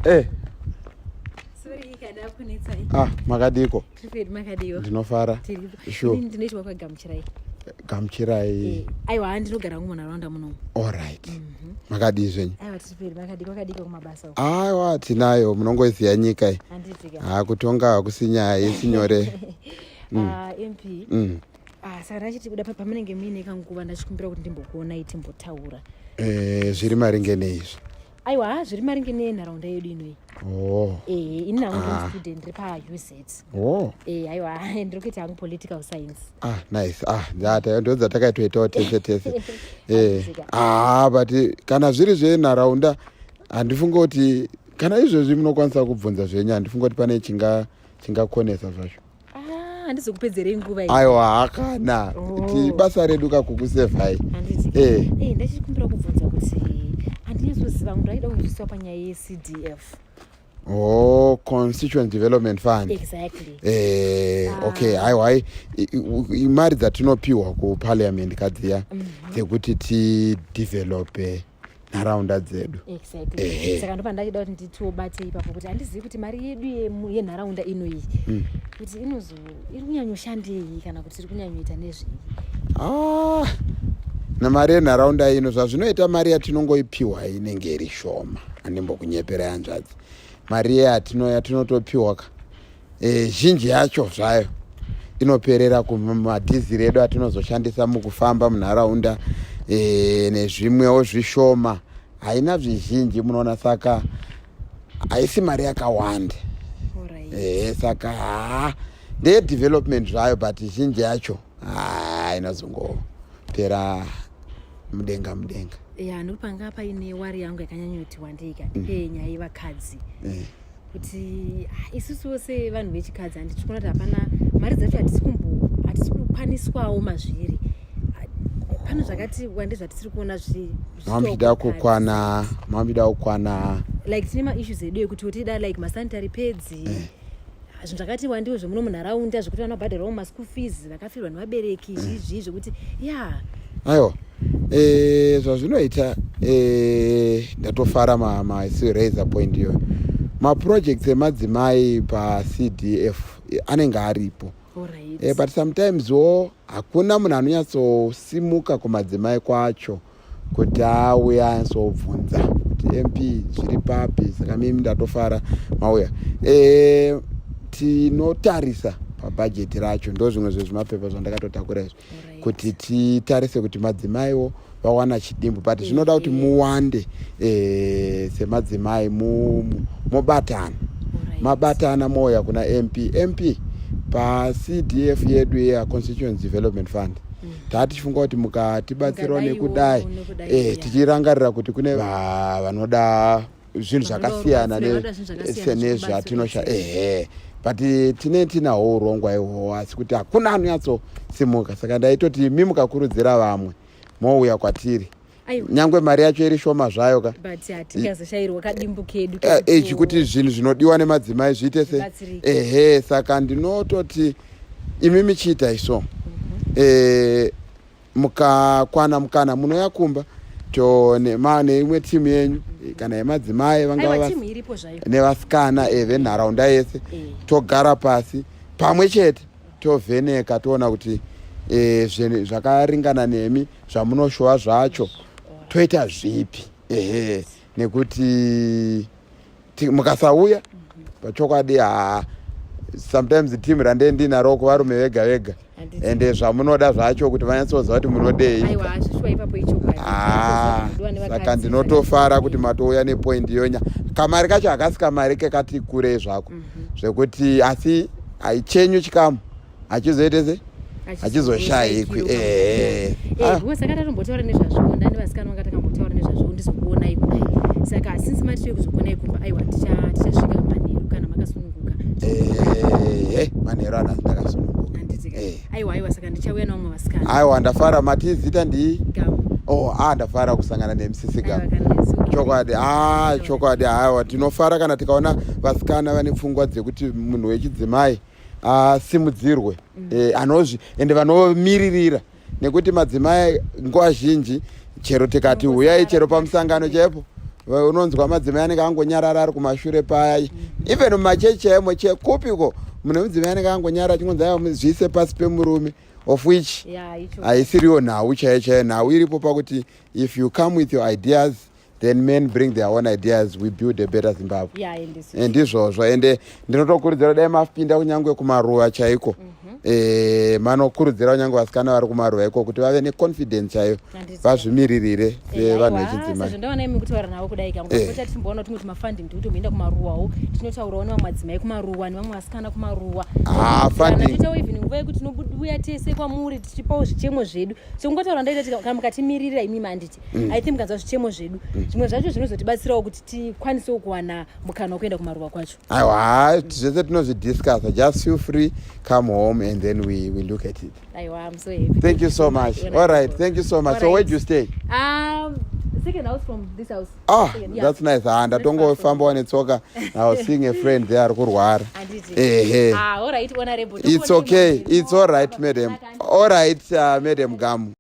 Eh. Ah, makadiko. Ndinofara. Sure. Ndinoitwa kwagamuchirai. Gamuchirai. Eh, aiwa ndinogara hangu munharaunda muno. All right. Makadii zvenyu? Aiwa tiri pedu makadii kwakadii kumabasa uko. Aiwa tinayo munongoziya nyika iyi. Handitika. Ha kutonga hakusi nyaya isi nyore. Ah, MP. Ah, saka ndachiti kuda pamunenge muine kanguva ndachikumbira kuti ndimbokuonai timbotaura. Eh, zviri maringe neizvi. Aiwa zviri maringe nenharaunda yedu inoyi. Oh. Eh, ini nangu ndiri student ndiri paUZ. Oh. Eh, aiwa ndiri kuita hangu political science. Ah, nice. Ah, ndata ndo dzatakaitoitawo tese tese. Eh. Ah, but kana zviri zvenharaunda handifunge kuti kana izvezvi munokwanisa kubvunza zvenyu handifunge kuti pane chinga chingakonesa zvacho. Ah, handizokupedzerei nguva iyi. Aiwa hakana. Oh. Ti basa redu kakukusevhai. Handiti. Eh. Eh, ndachikumbira kubvunza kuti handinyatsoziva hangu ndaida kunzwisisa panyaya yeCDF. Oh, Constituent Development Fund. Exactly. Eh, okay, aiwa imari dzatinopiwa kuparliament kadziya dzekuti tidevelope nharaunda dzedu. Exactly. Ehe. Saka ndopa ndachida kuti nditiobate ipapo kuti handizivi kuti mari yedu yenharaunda inoyi kuti inozo iri kunyanyoshandei kana kuti iri kunyanyoita nezvei. Ah, namari yenharaunda ino zvazvinoita mari yatinongoipiwa inenge iri shoma handimbokunyepera hanzvadzi mari yatinotopiwa ka zhinji yacho zvayo inoperera kumadhiziri edu atinozoshandisa mukufamba munharaunda nezvimwewo zvishoma haina zvizhinji munoona saka haisi mari yakawanda. Saka haa ndeyedevelopment zvayo but zhinji yacho haa inozongopera mudenga mudenga. Ya nekuti panga paine wari yangu yakanyanyoti wandei ka nyaya yevakadzi kuti ah, isusuwo sevanhu vechikadzi handiti kuona kuti hapana mari dzacho hatisi kukwaniswawo mazviri. Ah, pane zvakati wande zvatisiri kuona Mamuchida kukwana mamuchida kukwana like tine maissues edu ekuti tida like masanitary pads, zvinhu zvakati wandiwo zvemuno munharaunda zvekuti vanobhadharawo maschool fees vakafirwa nevabereki zvizvi zvekuti ya. Aiwa, zvazvinoita ndatofara maraisa point iyoyo. Maprojects emadzimai paCDF anenge aripo. But sometimes wo hakuna munhu anonyatsosimuka kumadzimai kwacho kuti auye anyatsobvunza kuti MP zviri papi. Saka mimi ndatofara mauya. Tinotarisa pabhajeti racho ndo zvimwe zvezvimapepa zvandakatotakura izvi kuti titarise kuti madzimaiwo vawana chidimbu, but zvinoda kuti muwande semadzimai mobatana mabatana mouya kuna MP. MP, paCDF yedu yeconstituency development fund taa tichifunga kuti mukatibatsirawo Mukadaiwo, nekudai nekudai, tichirangarira kuti kune vanoda zvinhu zvakasiyana Vanoda zvinhu zvakasiyana nezvatinosha zvekubatsira. Ehe, but tine tinahwo urongwa ihwohwo asi kuti hakuna anonyatsosimuka. Saka ndaitoti imi mukakurudzira vamwe mouya kwatiri Aiwa. Nyangwe mari yacho iri shoma zvayo ka but hatingazoshairwa kadimbu kedu chikuti zvinhu zvinodiwa nemadzimai zviite se Zvibatsirike. Ehe, saka ndinototi imi michiita iso mukakwana mukana munoya kumba to neimwe timu yenyu kana yemadzimai vangava Aiwa, timu iripo zvayo. Nevasikana venharaunda yese togara pasi pamwe chete tovheneka toona kuti zvakaringana nemi zvamunoshowa zvacho toita zvipi. Ehe, nekuti mukasauya pachokwadi ha sometimes team randee ndinaro kuvarume vega vega. Handiti. Ende zvamunoda zvacho kuti vanyatsoziva kuti munodei. Aiwa, zvishuwa ipapo ichokwadi. Ah, Zvinodiwa nevakadzi, saka ndinotofara kuti matouya nepoint iyonya. Kamari kacho hakasi kamari kekati kurei zvako zvekuti asi chenyu chikamu hachizoite se hachizoshayikwi. Ehe. Ah, Because saka tatombotaura nezvazvo ndani vasikana vanga takambotaura nezvazvo ndizokuonai kudai. Saka since matiri kuzokuonai kumba, aiwa tichasvika manheru kana makasununguka. Ehe, manheru anasi ndakasununguka. Handiti? Eh. Aiwa, aiwa, saka ndichauya navamwe vasikana. Aiwa, ndafara. Mati zita ndii? Gamu. Oh, ah, ndafara kusangana neMCC Gamu. Aiwa, kana nesu. Chokwadi, ah, chokwadi. Aiwa, tinofara kana tikaona vasikana vane pfungwa dzekuti munhu wechidzimai asimudzirwe anozvi ende vanomiririra nekuti madzimai nguva zhinji chero tikati huyai chero pamusangano chaipo. Unonzwa madzimai anenge angonyarara ari kumashure paya, even mumachechi chaimo, chekupiko mune mudzimai anenge angonyarara achingonzi, "Aiwa, zviise pasi pemurume," of which Yeah, icho. Haisiriwo nhau chaiyo chaiyo. Nhau iripo pakuti if you come with your ideas, then men bring their own ideas, we build a better Zimbabwe. Yeah, and Ndizvozvo, ende ndinotokurudzira dai mapinda kunyange kumaruva chaiko. Manokurudzira kunyange vasikana vari kumaruva iko kuti vave neconfidence chaiyo, vazvimiririre sevanhu vechidzimai. Sezvo ndaona imi kutaura navo kudai, kamukapota tichimboona tumwe tumafunding tikuti muenda kumaruwawo, tinotaurawo nevamwe madzimai kumaruwa nevamwe vasikana kumaruwa. Ah, funding. Toitawo even nguva yekuti tinouya tese kwamuri tichipawo zvichemo zvedu. So kungotaura ndaita kana mukatimiririra imimi, handiti? I think mukanzwa zvichemo zvedu, zvimwe zvacho zvinozotibatsirawo kuti tikwanisewo kuwana mukana wekuenda kumaruwa kwacho. Aiwa, zvese tinozvidiscussa. Just feel free, come home and then we look at it. Aiwa, I'm so happy. Thank you so much. All right, thank you so much. So where do you stay? Second house from this house. Ah. Second, yeah. That's nice. Ah, ndatongofambawo netsoka. I was seeing a friend there ari kurwara. Handiti? Ehe. Ah, all right, honorable. It's okay, it's all right, madam. All right, madam Gamu.